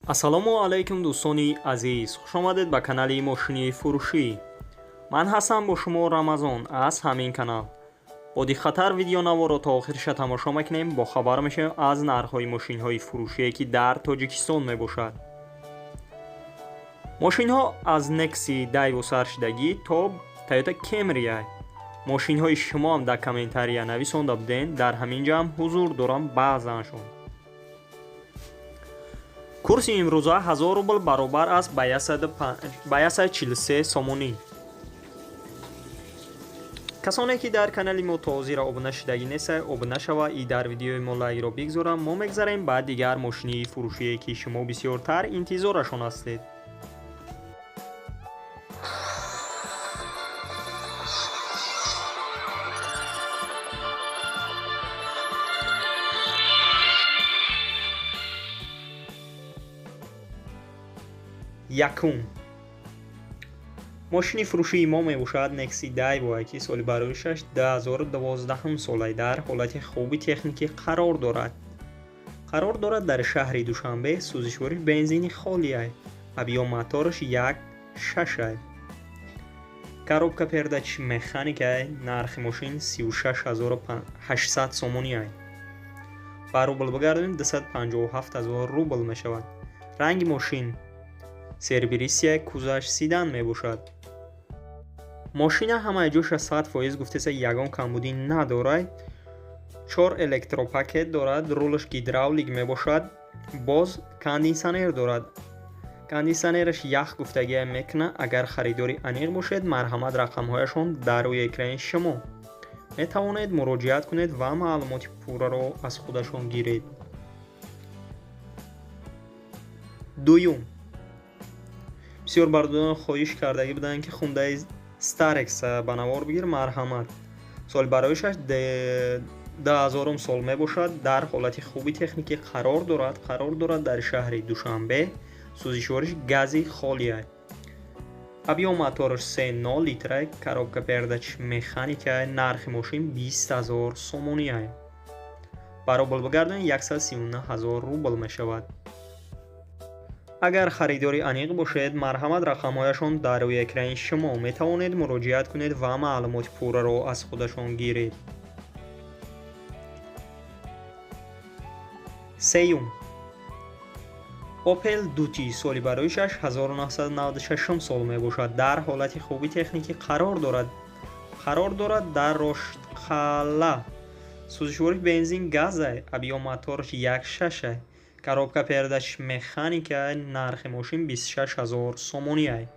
Ассалому алайкум, дӯстони азиз, хушомадед ба канали мошини фурӯшӣ. Ман ҳастам бо шумо Рамазон аз ҳамин канал. Бо диққаттар видеонаворо то охириша тамошо мекунем, бохабар мешавем аз нархҳои мошинҳои фурӯшие, ки дар Тоҷикистон мебошад. Мошинҳо аз Некси Дайво саршидагӣ то Тойота Кемрия. Мошинҳои шумоам дар комментария нависонда буден, дар ҳамин ҷо ҳам ҳузур дорам баъзаншон. Курси имрӯза 1000 рубл баробар аст ба 143 сомонӣ. Касоне ки дар канали мо то ҳозира обуна шудагӣ нестанд, обуна шава и дар видеои мо лайкро бигзорам. Мо мегзарем ба дигар мошинии фурӯшие, ки шумо бисёртар интизорашон ҳастед. Якум мошини фурӯшии мо мебошад Некси Дайво, ки соли бароишаш 2012 солай, дар ҳолати хуби техникӣ қарор дорад. Қарор дорад дар шаҳри Душанбе, сӯзишвориш бензини холиай, объём мотораш 1,6-ай. Коробка передач механикай, нархи мошин 36 800 сомониай. Ба рубл бигардонем, 257 000 рубл мешавад. Ранги мошин серебристый, кузоваш седан мебошад. Мошина ҳамаи ҷоша 100% гуфтеса, ягон камбудӣ надорад. Чор электропакет дорад, рулаш гидравлик мебошад, боз кондитсионер дорад. Кондитсионераш ях гуфтагия мекунад. Агар харидори аниқ бошед, марҳамат, рақамҳояшон дар рӯи экрани шумо. Метавонед муроҷиат кунед ва маълумоти пурраро аз худашон гиред. Дуюм, бисёр бардорон хоҳиш кардагӣ буданд, ки Хундаи Старекс ба навор бигир, марҳамат. Соли бароишаш 2000 сол мебошад, дар ҳолати хуби техникӣ қарор дорад, қарор дорад дар шаҳри Душанбе, сӯзишвориш гази холия. Объём мотораш 3,0 литра, коробка передач механика, нархи мошин 20 000 сомония. Ба рубл бигардонед, 139 000 рубл мешавад. Агар харидори аниқ бошед, марҳамат, рақамҳояшон дар рӯи экрани шумо, метавонед муроҷиат кунед ва маълумоти пурраро аз худашон гиред. Сеюм, Opel Duty, соли бароишаш 1996 сол мебошад, дар ҳолати хуби техникӣ қарор дорад. Қарор дорад дар Роштқалъа. Сӯзишвориш бензин газай, объём мотораш 1,6-ай. Коробка передач механика, нархи мошин 26 000 сомониай.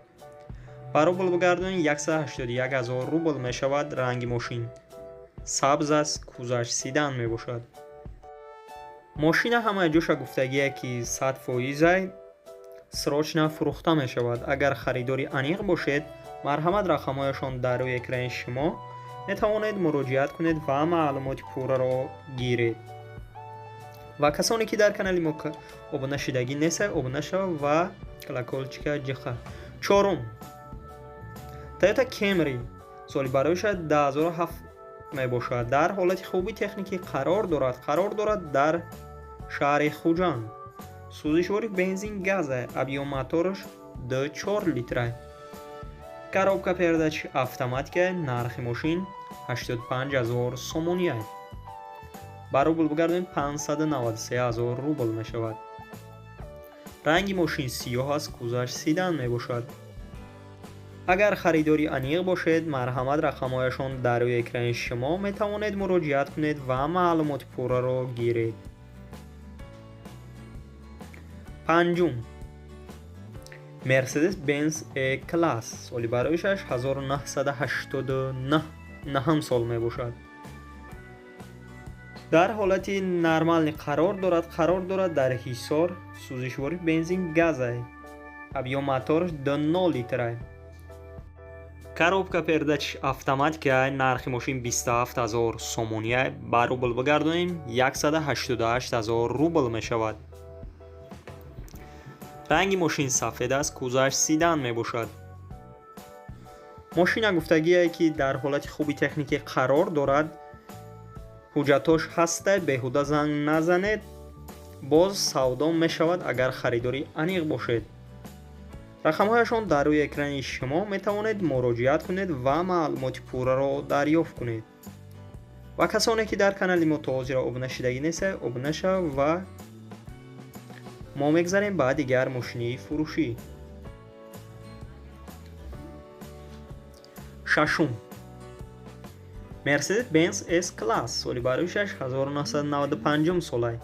Ба рубл бигардонед, 181 000 рубл мешавад. Ранги мошин сабз аст, кузоваш седан мебошад. Мошина ҳамаи ҷоша гуфтагие, ки 100%-ай, срочно фурӯхта мешавад. Агар харидори аниқ бошед, марҳамат, рақамҳояшон дар рӯи экрани шумо, метавонед муроҷиат кунед ва маълумоти пурраро гиред. Ва касоне ки дар канали мо обуна шудагӣ нестанд, обуна шава ва колокольчика ҷиха. Чорум, Toyota Camry, соли бароиша 2007 мебошад, дар ҳолати хуби техникӣ қарор дорад, қарор дорад дар шаҳри Хуҷанд. Сӯзишвори бензин газа, объём мотораш 2,4 литра. Коробка передач автоматика, нархи мошин 85 000 сомония. Ба рубл бигардонем, 593 000 рубл мешавад. Ранги мошин сиёҳ аст, кузоваш седан мебошад. Агар харидори аниқ бошед, марҳамат, рақамҳояшон дар рӯи экрани шумо, метавонед муроҷиат кунед ва маълумоти пурраро гиред. Панҷум, Mercedes Benz E-Class, соли бароишаш 1989 сол мебошад. Дар ҳолати нормальный қарор дорад, қарор дорад дар Ҳисор, сӯзишвори бензин газай. Объём мотораш 2,0 литрай. Коробка передач автоматика, нархи мошин 27 000 сомония, ба рубл бигардонем, 188 000 рубл мешавад. Ранги мошин сафед аст, кузоваш седан мебошад. Мошина гуфтагие, ки дар ҳолати хуби техникӣ қарор дорад, ҳуҷҷатҳош ҳаста, беҳуда занг назанед. Боз савдо мешавад, агар харидори аниқ бошед. Рақамҳояшон дар рӯи экрани шумо, метавонед муроҷиат кунед ва маълумоти пурраро дарёфт кунед. Ва касоне ки дар канали мо то ҳозира обуна шидагӣ нестед, обуна шав ва мо мегзарем ба дигар мошини фурӯшӣ. Шашум. Mercedes-Benz S-Class соли барои 1995 солай.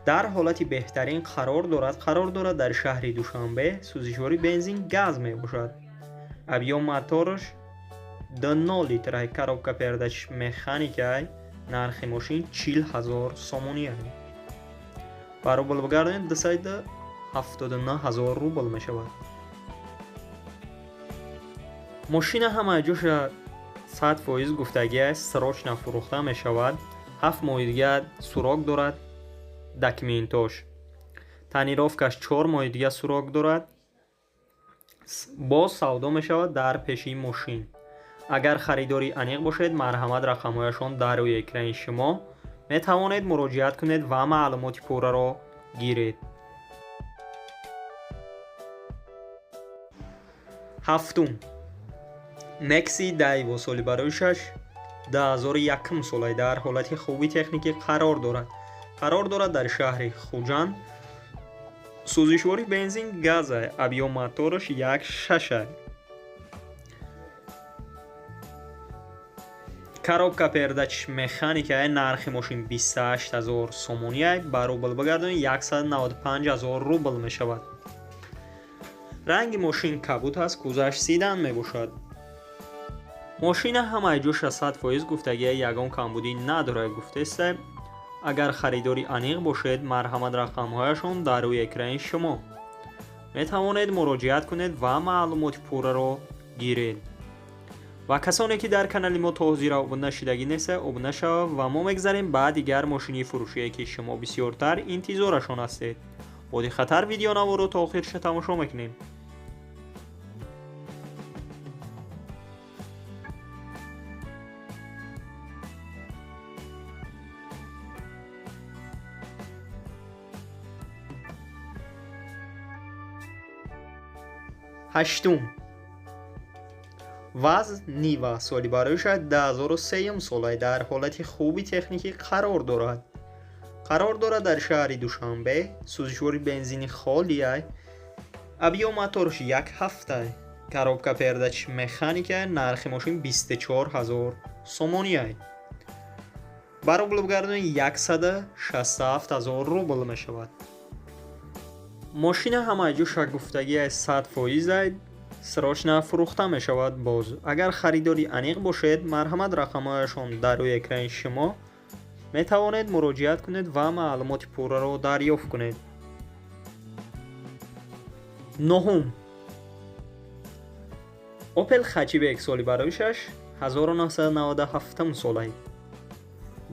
Дар ҳолати беҳтарин қарор дорад, қарор дорад дар шаҳри Душанбе, сӯзишвори бензин газ мебошад. Объём мотораш 2.0 литрай, коробка передач механикай, нархи мошин 40 000 сомонӣ. Ба рубл бигардонед 279 000 рубл мешавад. Мошина ҳама ҷоша 100% гуфтагиаст, срочно фурӯхта мешавад. 7 моҳи дигар срок дорад документош. Тонировкаш 4 моҳи дигар срок дорад. Боз савдо мешавад дар пеши мошин. Агар харидори аниқ бошед, марҳамат, рақамҳояшон дар рӯи экрани шумо, метавонед муроҷиат кунед ва маълумоти пурраро гиред. Ҳафтум. Nexi Daewoo соли барои 2001 солай, дар ҳолати хуби техникӣ қарор дорад. Қарор дорад дар шаҳри Хуҷанд. Сӯзишвори бензин газай, объём мотораш 1.6. Коробка передач механикай, нархи мошин 28 000 сомонӣ, ба рубл бигардонед 195 000 рубл мешавад. Ранги мошин кабуд аст, кузаш седан мебошад. Мошина ҳамаи ҷоша 100% гуфтагия, ягон камбудӣ надорад гуфтеста. Агар харидори аниқ бошед, марҳамат, рақамҳояшон дар рӯи экрани шумо. Метавонед муроҷиат кунед ва маълумоти пурраро гиред. Ва касоне ки дар канали мо то ҳозира обуна шидагӣ нестед, обуна шавед ва мо мегзарем ба дигар мошини фурӯшие ки шумо бисёртар интизорашон ҳастед. Бо диққаттар видеонаворо то охирша тамошо мекунем. Ҳаштум. ВАЗ Нива соли барои 2003 солай, дар ҳолати хуби техникӣ қарор дорад. Қарор дорад дар шаҳри Душанбе, сӯзишвори бензини холиай, объём мотораш 1.7, коробка передач механика, нархи мошин 24 000 сомонӣ. Ба рубл бигардонед 167 000 рубл мешавад. Мошина ҳама ҷоша гуфтагиай 100%, срочно фурӯхта мешавад боз. Агар харидори аниқ бошед, марҳамат, рақамҳояшон дар рӯи экрани шумо, метавонед муроҷиат кунед ва маълумоти пурраро дарёфт кунед. Нуҳум. Opel Hatchback соли барои 1997 солай.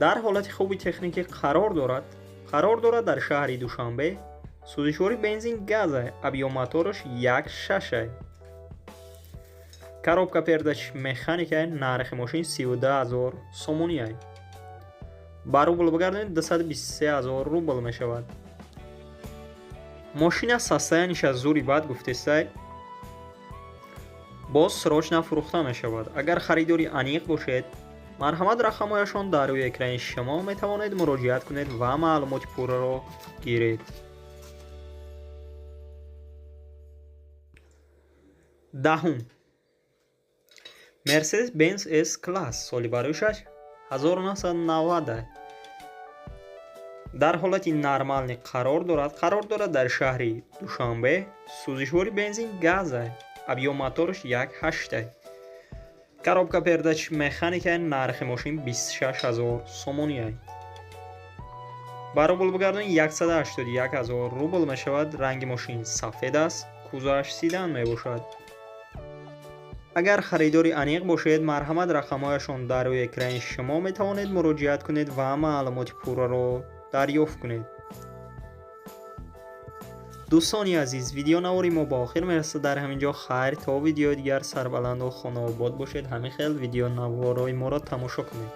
Дар ҳолати хуби техникӣ қарор дорад. Қарор дорад дар шаҳри Душанбе, сӯзишвори бензин газай, объём мотораш 1.6. Коробка передач механикай, нархи мошин 32 000 сомонӣ. Ба рубл бигардонед 223 000 рубл мешавад. Мошина состояниеша зури бад гуфтестай, боз срочно фурӯхта мешавад. Агар харидори аниқ бошед, марҳамат, рақамҳояшон дар рӯи экрани шумо, метавонед муроҷиат кунед ва маълумоти пурраро гиред. Даҳум. Mercedes-Benz S-Class соли барои 1990 дар ҳолати нормалӣ қарор дорад. Қарор дорад дар шаҳри Душанбе, сӯзишвори бензин газай, объём мотораш 1.8. Коробка передач механика, нархи мошин 26 000 сомонӣ. Ба рубл бигардонед 181 000 рубл мешавад. Ранги мошин сафед аст, кузаш седан мебошад. Агар харидори аниқ бошед, марҳамат, рақамҳояшон дар рӯи экрани шумо, метавонед муроҷиат кунед ва маълумоти пурраро дарёфт кунед. Дӯстони азиз, видеонавори мо ба охир мерасад. Дар ҳамин ҷо хайр, то видеои дигар сарбаланду хонаобод бошед. Ҳамин хел видеонаворҳои моро тамошо кунед.